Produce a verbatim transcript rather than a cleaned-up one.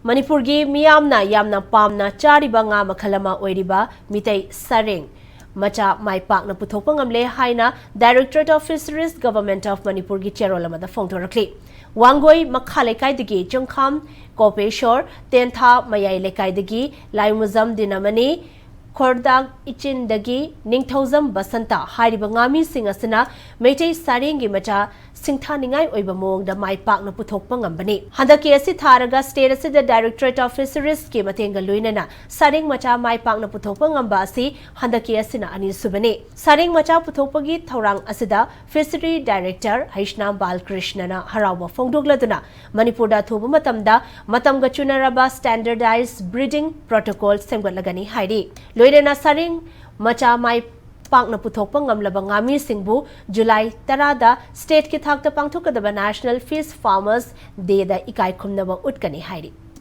ꯃꯅꯤꯄꯨꯔꯒꯤ ꯃꯤꯌꯥꯝꯅ ꯌꯥꯝꯅ ꯄꯥꯝꯅ ꯆꯥꯔꯤꯕ ꯉꯥ ꯃꯈꯜ ꯑꯃ ꯑꯣꯏꯔꯤꯕ ꯃꯤꯇꯩ ꯁꯥꯔꯦꯡ ꯃꯆꯥ ꯃꯥꯏ ꯄꯥꯛꯅ ꯄꯨꯊꯣꯛꯄ ꯉꯝꯂꯦ ꯍꯥꯏꯅ Directorate of Fisheries, Government of ꯃꯅꯤꯄꯨꯔꯒꯤ ꯆꯦꯔꯣꯜ ꯑꯃꯗ ꯐꯣꯡꯗꯣꯔꯛꯂꯤ꯫ ꯋꯥꯡꯒꯣꯏ ꯃꯈꯥ ꯂꯩꯀꯥꯏꯗꯒꯤ ꯆꯨꯡꯈꯥꯝ ꯀꯣꯄꯦꯁꯣꯔ, ꯇꯦꯟꯊꯥ ꯃꯌꯥꯏ ꯂꯩꯀꯥꯏꯗꯒꯤ ꯂꯥꯏꯃꯨꯖꯝ ꯗꯤꯅꯃꯅꯤ, ꯈꯣꯔꯗꯥꯛ ꯏꯆꯤꯟꯗꯒꯤ ꯅꯤꯡꯊꯧꯖꯝ ꯕꯁꯟꯇ ꯍꯥꯏꯔꯤꯕ ꯉꯥꯃꯤꯁꯤꯡ ꯑꯁꯤꯅ ꯃꯩꯇꯩ ꯁꯥꯔꯦꯡꯒꯤ ꯃꯆꯥ ꯁꯤꯡꯊꯥꯅꯤꯡꯉꯥꯏ ꯑꯣꯏꯕ ꯃꯑꯣꯡꯗ ꯃꯥꯏ ꯄꯥꯛꯅ ꯄꯨꯊꯣꯛꯄ ꯉꯝꯕꯅꯤ꯫ ꯍꯟꯗꯛꯀꯤ ꯑꯁꯤ ꯊꯥꯔꯒ state ꯑꯁꯤꯗ Directorate of Fisheries ꯀꯤ ꯃꯇꯦꯡꯒ ꯂꯣꯏꯅꯅ ꯁꯥꯔꯦꯡ ꯃꯆꯥ ꯃꯥꯏ ꯄꯥꯛꯅ ꯄꯨꯊꯣꯛꯄ ꯉꯝꯕ ꯑꯁꯤ ꯍꯟꯗꯛꯀꯤ ꯑꯁꯤꯅ ꯑꯅꯤꯁꯨꯕꯅꯤ꯫ ꯁꯥꯔꯦꯡ ꯃꯆꯥ ꯄꯨꯊꯣꯛꯄꯒꯤ ꯊꯧꯔꯥꯡ ꯑꯁꯤꯗ Fishery Director ꯍꯩꯁꯅꯥꯝ ꯕꯥꯂꯀ꯭ꯔꯤꯁꯅꯅ ꯍꯔꯥꯎꯕ ꯐꯣꯡꯗꯣꯛꯂꯗꯨꯅ ꯃꯅꯤꯄꯨꯔꯗ ꯑꯊꯨꯕ ꯃꯇꯝꯗ ꯃꯇꯝꯒ ꯆꯨꯅꯔꯕ standardized breeding protocol ꯁꯦꯝꯒꯠꯂꯒꯅꯤ ꯍꯥꯏꯔꯤ꯫ ꯂꯣꯏꯅꯅ ꯁꯥꯔꯦꯡ ꯃꯆꯥ ꯃꯥꯏ ꯄꯥꯛꯅ ꯄꯨꯊꯣꯛꯄ ꯉꯝꯂꯕ ꯉꯥꯃꯤꯁꯤꯡꯕꯨ ꯖꯨꯂꯥꯏ ꯇꯔꯥꯗ state ꯀꯤ ꯊꯥꯛꯇ ꯄꯥꯡꯊꯣꯛꯀꯗꯕ National Fish Farmers Day ꯗ ꯏꯀꯥꯏ ꯈꯨꯝꯅꯕ ꯎꯠꯀꯅꯤ ꯍꯥꯏꯔꯤ꯫